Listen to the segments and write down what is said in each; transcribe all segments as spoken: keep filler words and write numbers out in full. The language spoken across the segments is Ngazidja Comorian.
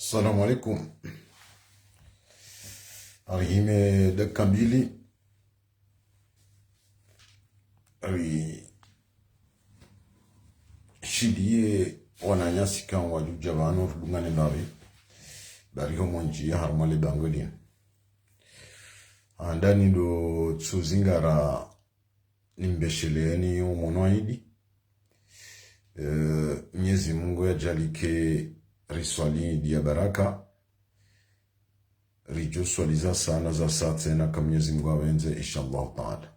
Assalamu alaikum. Arihime dakika mbili. Ari shidiye wananyasi ka ngwadjo udja pvanu ridungane mbapvi. Bari ho mwendji ya harumwa le bangwe linu. Handani ndo tsuzingara nimbesheleni omwono wa idi. Eh, Mwenyezi Mungu yadjalike riswali idi ya baraka. Ridjo swali za sala za sa tsena ka Mwenyezi Mungu apvendze, inshallah taala.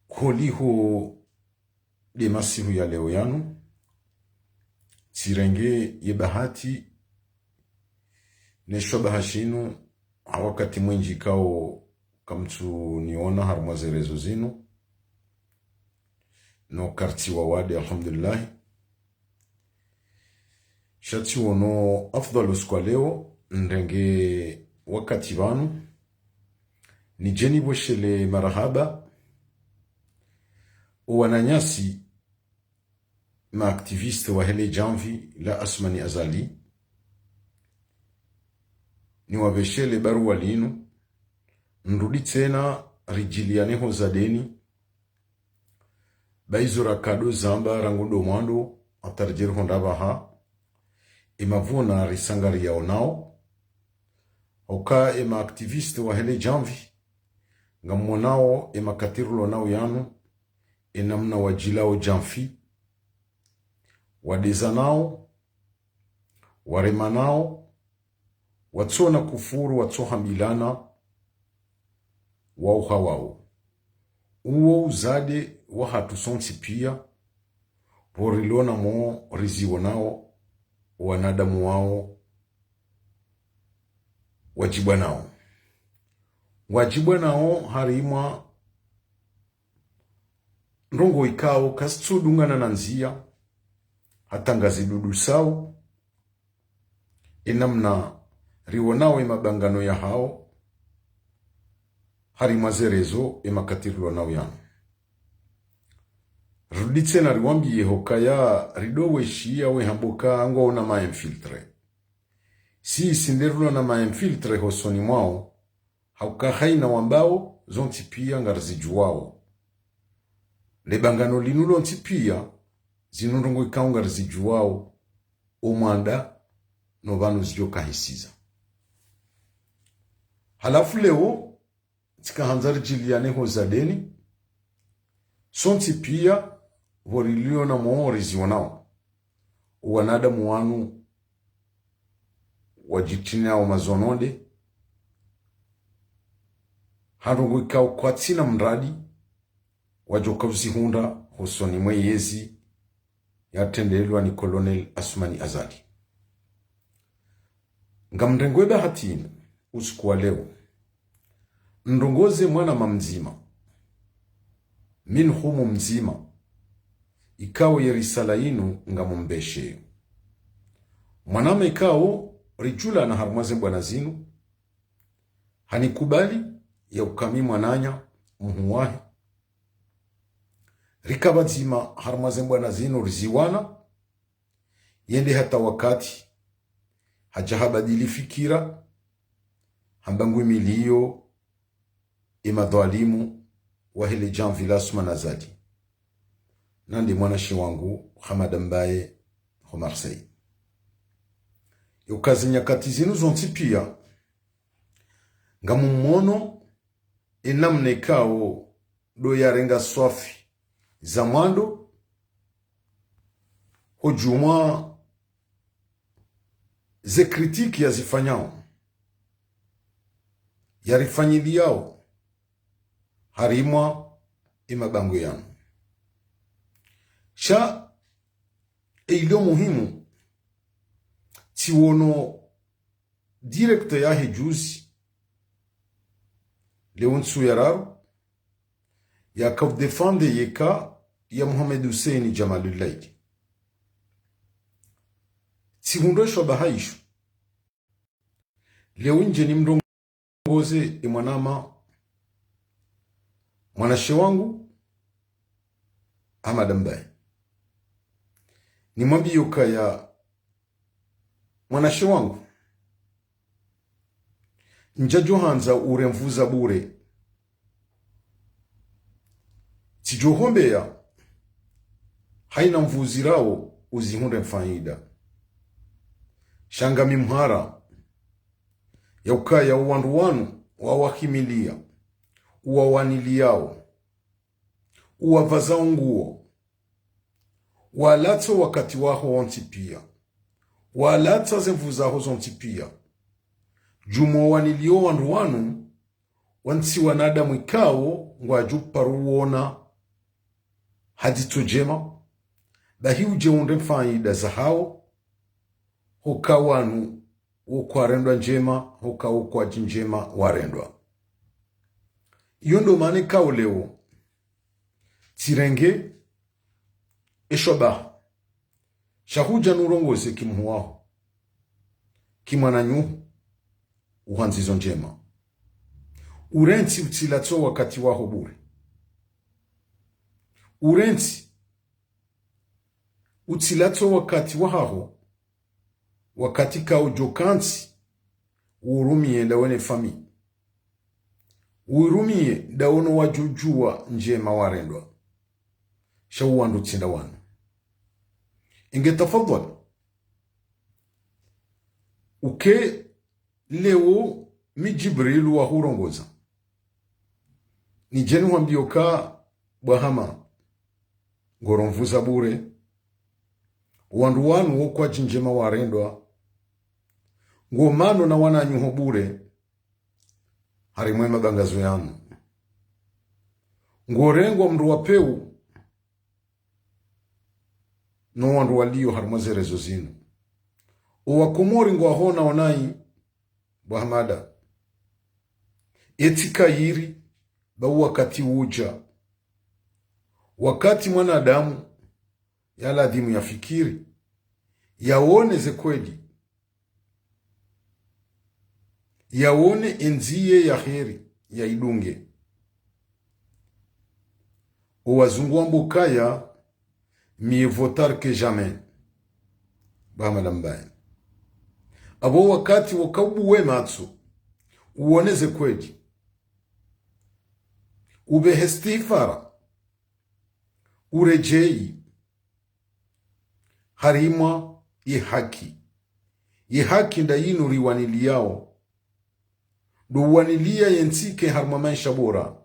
Holiho nde masihu ya leo yanu, tsirenge ye bahati ne shwabaha shinu, ha wakati mwendji kao kamtsuniona harumwa ze réseaux zinu, no kartsi wawade, alhamdulillah. Sha tsiono afdhal usiku wa leo, nirenge wakati pvanu, nidje nipvoshele marahaba owananyasi, ma activistes wa hele djamvi la Assoumani Azali, niwapveshele baruwa linu, nirudi tsena ridjiliane ho zadeni, ba izo rakado zamba rangu ndo mwando, hata ridjeri ho nda pvaha, emavuna risangariyao nao, oka ema activistes wa hele djamvi, ngamwonao emakati rilo nao yanu, enamna wadjilao djamvi, wadeza nao, warema nao, watsona kufuru, watsohambilana, wao ha wao. Uwo uzade wahatru sontsi pia, pvo rilo namo rizionao, wanadamu wao, wadjibwa nao. Wadjibwa nao harimwa ndrongoo ikao kazitsudungana na ndzia, hata ngazidudusao enamna rionao emabangano yahao harimwa ze réseaux emakati rilo nao yanu. Rudi tsena riwambiye hukaya rido weshiya wehamba uka ngwaona ma infiltrés. Si, si nde rilo na ma infiltrés hosoni mwao, hauka haina wambao zontsi pia ngarizidjuwao. Le bangano linu lontsi pia, zinu ndrongoo ikao ngarizidjuwao, omwanda no pvanu zidjo kahisiza. Halafu leo, tsika handza ridjiliane ho zadeni, sontsi pia, pvo rilio namo rizionao, owanadamu wanu wadjitrinao mazononde, ha ndrongoo ikao kwatsina mradi, wadjoka uzihundra hosoni mwe yezi yatrendelwa ni Colonel Assoumani Azali. Ngamrengwe bahati inu, usiku wa leo, nrongoze mwanama mdzima, minhumu mdzima, ikao ye risala inu ngamumbesheyo. Mwanama ikao ridjulana harumwa ze mbwana zinu, hanikubali ya uka mi mwananya, mhuu wahe. Rika pvadzima harumwa ze mbwana zinu riziwana, yende hata wakati hadja habadili fikira, hamba ngwimiliyo emadhwalimu wahe le djamvi la Assoumani Azali, na nde mwanashe wangu Hamada Mbaye ho Marseille. Yo ka ze nyakati zinu zontsi pia, ngamumwono enamna ikao ndo yarenga swafi za mwando, hodjumwa ze critiques yazifanyao, yarifanyiliyao, harimwa emabangwe yanu. Sha, eilio muhimu, tsiwono direct yahe juzi, leo ntsu ya raru, yaka udéfendre ye cas ya Mohamed Hussein Djamalullail. Tsihundro isho baha isho. Leo ndje nimrongoze emwanama, mwanashe wangu, Hamada Mbaye. Nimwambiye ukaya Mwanashe wangu, ndjadjo handza uremvuza bure. Tsidjo hombeya haina mvuzirao uzihundre faida. Sha ngami mhara ya ukaya owandru wanu wawahimiliya, uwawaniliyao, uwavazao nguo, walatsa owakati waho wontsi piya, walatsa ze nvu zaho zontsi piya. Djumwa waniliyo wandru wanu, wantsi wanadamu ikao ngwadjo paro uona ha dzitso ndjema, bahi udje undre faida zahao, hoka wanu wo kwarendwa ndjema, hoka wo kwadji ndjema warendwa. Iyo ndo maana ikao leo tsirenge esho baha, sha hudja nurongoze kimhuwaho, kimwananyuhu, uhandzizo ndjema. Urentsi utsilatso wakati waho bure. Urentsi utsilatso wakati wahaho, wakati kaudjo kantsi, urumiye ndawe ne famiyi. Urumiye ndawo no wadjo djuwa ndjema warendwa. Sha uwandru tsi nda wanu. Inge tafadhwali, uke leo mi Djibrilu wahurongoza, nidje nihwambiyo ka bwahama, ngoromvuza bure, wandru wanu wo kwadji ndjema warendwa, ngomano na wananyuho bure, harimwa emabangazo yanu. Ngorengwa mndru wa peu no wandru waliyo harimwa ze réseaux zinu. Owakomori ngwahona onayi, bwa Hamada. Etsi kayiri, ba wakati udja, wakati mwanadamu yaladhimu yafikiri, yaone ze kweli, yaone endziye ya heri, yaidunge. Owazungu wamba ukaya, mieux vaut tard que jamais. Bwa Hamada Mbaye. Apvo wakati woka ubuwe matso, uone ze kweli, ubehe istighfara, uredjeyi harimwa ye haki. Ye haki nda yinu riwaniliyao. Ndo uwaniliya ye ntsi ike harimwa maesha bora.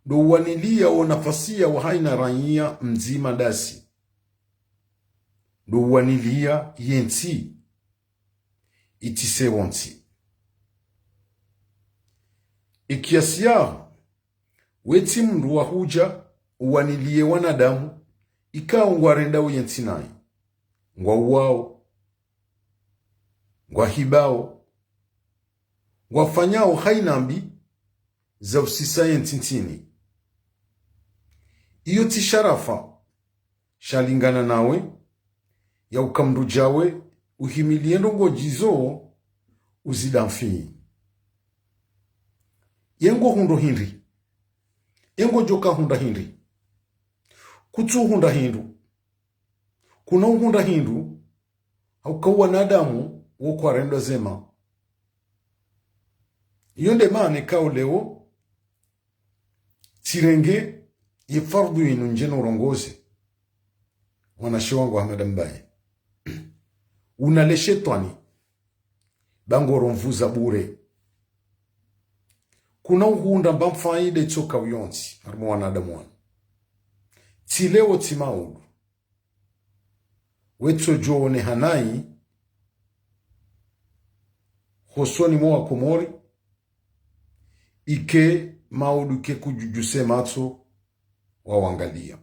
Ndo uwaniliya wo nafasiya wa haina raiya mdzima ndasi. Ndo uwaniliya ye ntsi itise wontsi. Ikiasi yaho, wetsi mndru wahudja uwaniliye wanadamu ikao ngwarendao ye ntsi nayi, ngwauwao, ngwahibao, ngwafanyao haina mbi za usisa ye ntsi ntsini. Iyo tsi sharafa shalingana nawe, ya uka mndru djawe uhimiliye ndrongoo djizo uzidamfi. Ye ngohundro hindri? Ye ngodjoka hundra hindri? Kutsu hundra hindru. Kuna uhundra hindru, hauka wanadamu wo kwarendwa zema. Iyo nde maana ikao leo tsirenge ye fardhu yinu ndje nurongoze, mwanashe wangu Hamada Mbaye. Unale shetwani, ba ngoromvuza bure. Kuna uhundra mba mfaida itsoka uyontsi harimwa wanadamu wanu. Tsi leo tsi maudu. Wetsodjo oneha nayi hosoni mwa wakomori, ike maudu ike kudjudjuse matso wawangaliya.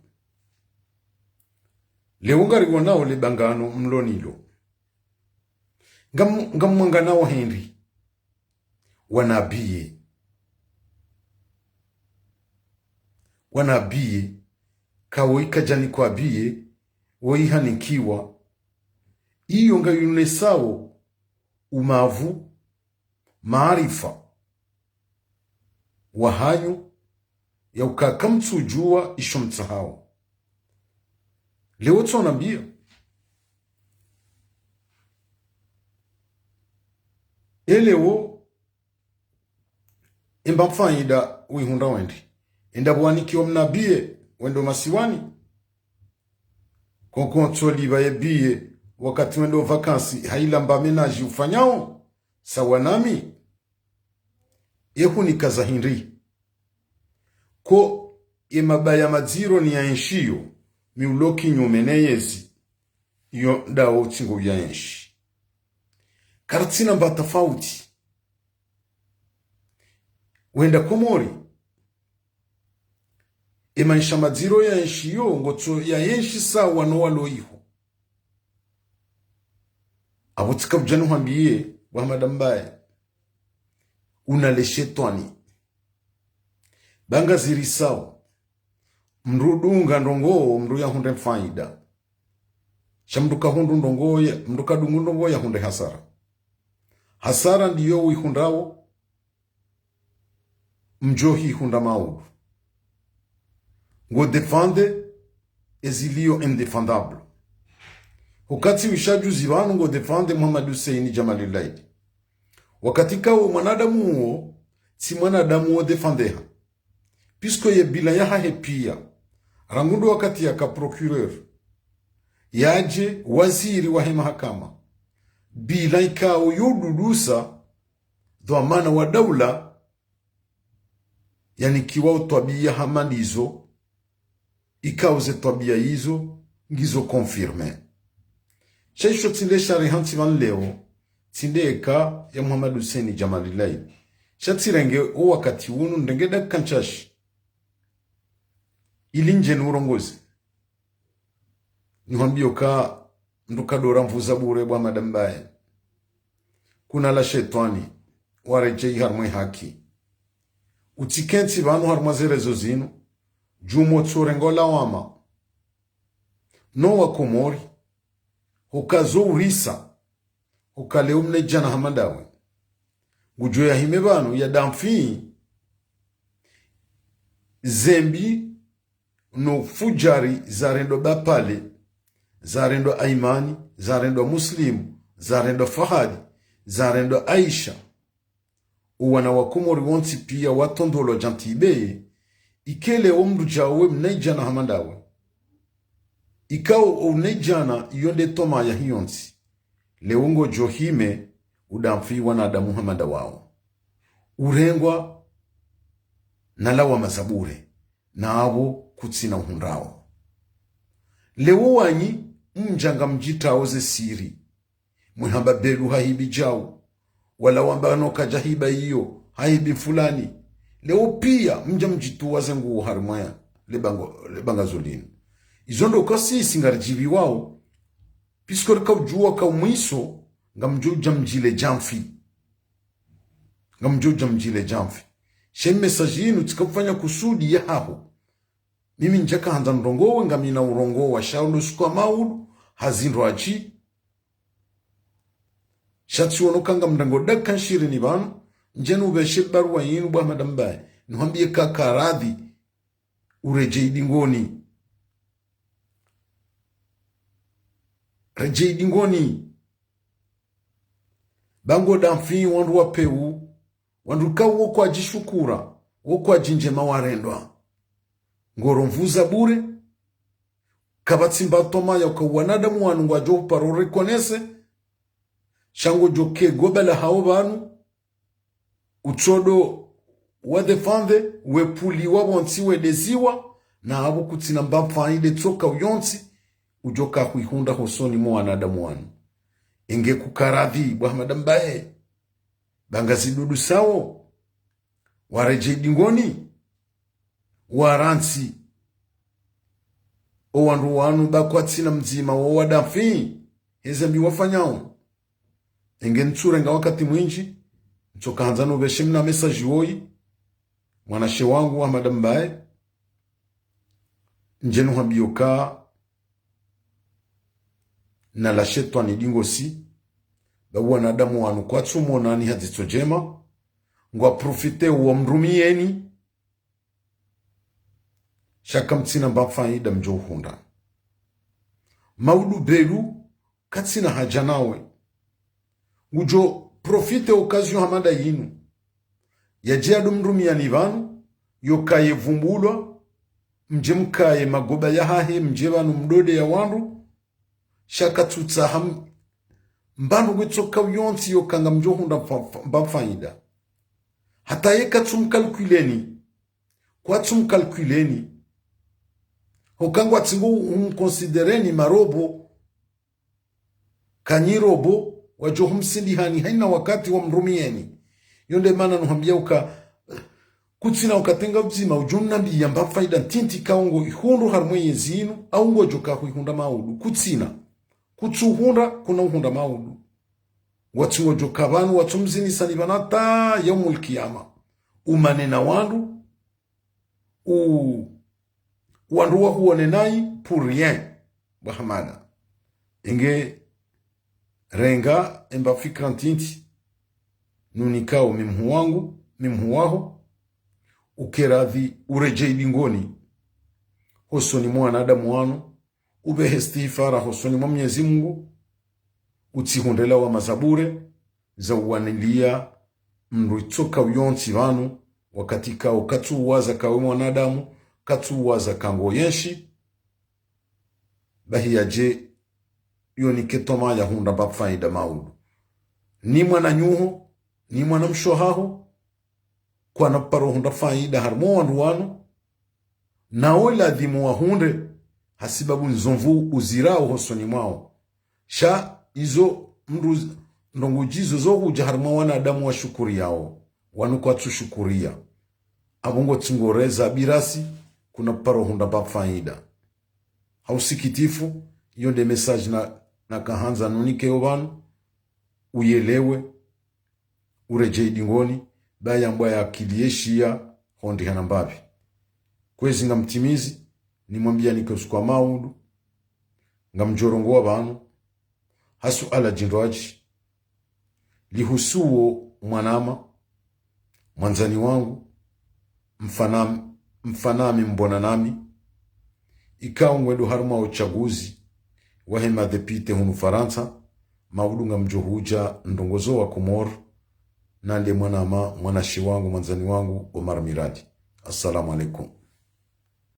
Leo ngariwonao le bangano mlo nilo. Ngam-, ngamwanganao hindri? Wanabiye. Wanabiye, kawo ikadjani kwabiye, wo ihanikiwa. Iyo ngayunesao umavu, maarifa wahanyu, ya uka kamtsudjuwa isho mtsahao. Leo tsonambiya, Yelewo, emba mfaida wihundra wende. Enda pvwanikiwa mnabiye, wendo masiwani. Konkonso liba yebiye, wakati wendo vacances, haila mba ménage ufanyao, sawa nami. Yehunika za hindri. Ko ye mabaya madziro ni ya enshiyo, mi ulo kinyume ne yezi, yo ndawo tsingo ya enshi. Kartsina mba tafauti. Wenda Komori, e maesha madziro ya enshiyo, ngotso ya enshi sawa no walo iho. Apvo tsika udjani hwambiye, wa madambaye. Una le shetwani. Banga ziri sawa. Mndru dunga ndrongoo, mndru yahundre mfaida. Sha mndru kahundru ndrongoo ya, mndru kadungu ndrongoo yahundre hasara. Hasara ndiyo wihundrawo, mdjo hihundra maudu. Ngo défendre ezilio indéfendable. Hukati wisha juzi pvanu ngo défendre Mohamed Hussein Djamalilaili. Wakati kawo mwanadamu uwo, tsi mwanadamu wo défendeha. Puisque ye bilan yahahe piya, rangu ndo wakati yaka procureur, yadje waziri wahe mahakama, bilan ikao yo dudusa dhwamana wa daula, yanikiwa utwabiya hama ndizo, ikao ze twabiya izo ngizo confirmé. Sha isho tsi nde sharia ntsi pvanu leo, tsi nde eka ya Mohamed Hussein Djamalilaili. Sha tsirenge o wakati unu ndrenge dakika ntsashi, ili ndje ni urongozi. Nihwambiyo ka mndru kadora mvuza bure, bwa madambaye. Kuna la shetwani, waredjeyi harumwa e haki. Utsikentsi pvanu harumwa ze réseaux zinu, djumo tsorengo lawama. No wa Komori, huka zo urisa, huka leo mnaidjana hama ndawe ngudjo yahime pvanu ya damfi, zembi no fujari zarendwa Bapale, zarendwa Aimani, zarendwa Muslimu, zarendwa Fahadi, zarendwa Aisha. Owana wa Komori wontsi piya watrondolwa djantsi ibeye, ikele wo mndru djawe mnaidjana hama ndawe. Ikao o unaidjana iyo nde toma yahe yontsi. Leo ngodjo hime udamfi wanadamu hama ndawao. Urengwa na lawama za bure, na apvo kutsina uhundrao. Leo wanyi mdja ngamdjitrao ze siri. Mwihamba Belu hahibi djau, wala wamba no kadjahiba iyo, hahibi mfulani. Leo piya mdja mdjituwa ze nguo harumwa ya le bango, le bangazo linu. Izo ndo ka sisi ngaridjibiwao, puisque rika udjuwa ka umwiso, ngamdjo udja mdjile djamfi. Ngamdjo udja mdjile djamfi. She message yinu tsika ufanya kusudi yahaho. Mimi ndjaka handza ndrongowe, ngamina urongowa, sha ulo suku wa maudu, hazindru atsi. Sha tsiono ka ngamrengo dakika nshirini pvanu, ndje nupveshe baruwa yinu, bwa madambaye. Nihwambiye ka karadhi, uredjeyi dingoni. Redjeyi dingoni. Bango damfi wandru wa pewu, wandru ka wo kwadjishukura, wo kwadjindjema warendwa. Ngoro mvuza bure, kapvatsi mba toma ya uka wanadamu wanu ngwadjo uparo reconnaître, sha ngodjo ke goba lahawo pvanu, utsodo wa défendre, wepvuliwa pvontsi wedeziwa, na apvo kutsina mba faida tsoka uyontsi, udjo ka huihundra hosoni mwa wanadamu wanu. Enge kukaradhi, bwa madambaye. Banga zidudu sawo. Waredjeyi dingoni. Warantsi. O wandru wanu ba kwatsina mdzima wo wadafi. Heze mbi wafanyao. Enge ntsurenga wakati mwindji, ntsoka handza nupveshe mna message woyi, mwanashe wangu wa madambaye, ndje nuhwambiyo ka na la shetwani dingosi, ba wanadamu wanu kwatsu mwonani ha dzitso djema, ngwa profité wa mrumiyeni, sha kamtsina mba faida mdjo uhundra. Maudu Belu, katsina haja nawe. Udjo profite occasion hama nda yinu. Yadje yadumrumiyani pvanu, yokaye vumbulwa, mdje mkaye magoba yahahe, mdje pvanu mdode ya wandru, sha katsutsaha m-, mbandru ngwetsoka yontsi yoka ngamdjo hundra mfa-, mfa-, mba faida. Hata ye katsumkalkuleni, kwatsumkalkuleni. Hoka ngwatsingo humkonsidereni marobo, kanyi robo, wadjo humsindihani haina wakati wamrumiyeni. Yo nde mana nuhambia uka, kutsina ukatenga udzima, udjo nambiya mba faida ntiti kaungo ihundru harumwa yezi inu, au ngodjoka huihundra maudu. Kutsina. Kutsuhundra, kuna uhundra maudu. Watsi ngodjoka pvanu, watsumzinisani pvanu hata yaumul kiyama. Umanena wandru, u-, wandru wahuone nayi pour rien, bwa hamana. Inge renga emba fikra ntiti, nunikao mi mhu wangu, mi mhu waho, ukeradhi uredjei dingoni, hosoni mwa wanadamu wanu, upvehe istighfara hosoni mwa Mwenyezi Mungu, utsihundre lawama za bure, za uwaniliya mndru itsoka uyontsi pvanu, wakati kao katsuwaza kawe mwanadamu, katsuwaza kango yenshi, bahi yadje yonike toma ya hundra mba faida maudu. Ni mwananyuho, ni mwanamshe haho, kwana paro hundra faida harumwa wandru wanu, nawo ladhimu wahundre, hasibabu nzomvu uzirao hosoni mwao. Sha izo mndru z-, ndrongo djizo zo hudja harumwa wanadamu washukuriyao, wanu kwatsushukuriya. Apvo ngotsingoreza birasi, kuna paro hundra mba faida. Ha usikitifu, iyo nde message na, nakahandza nunike yo pvanu, uyelewe, uredjei dingoni, ba yambwa ya akili yeshiya, hondrihana mbapvi. Kwezi ngamtimizi, nimwambiyanike usiku wa maudu, ngamdjorongowa pvanu, ha suala djindrwadji, lihusuwo mwanama, mwandzani wangu, mfana-, mfanami mbona nami, ikao ngwendo harumwa uchaguzi wahe madepite hunu Farantsa, maudu ngamdjo hudja ndrongozo wa Komori, nande mwanama, mwanashe wangu, mwandzani wangu, Omar Miradi. Assalamu alaikum.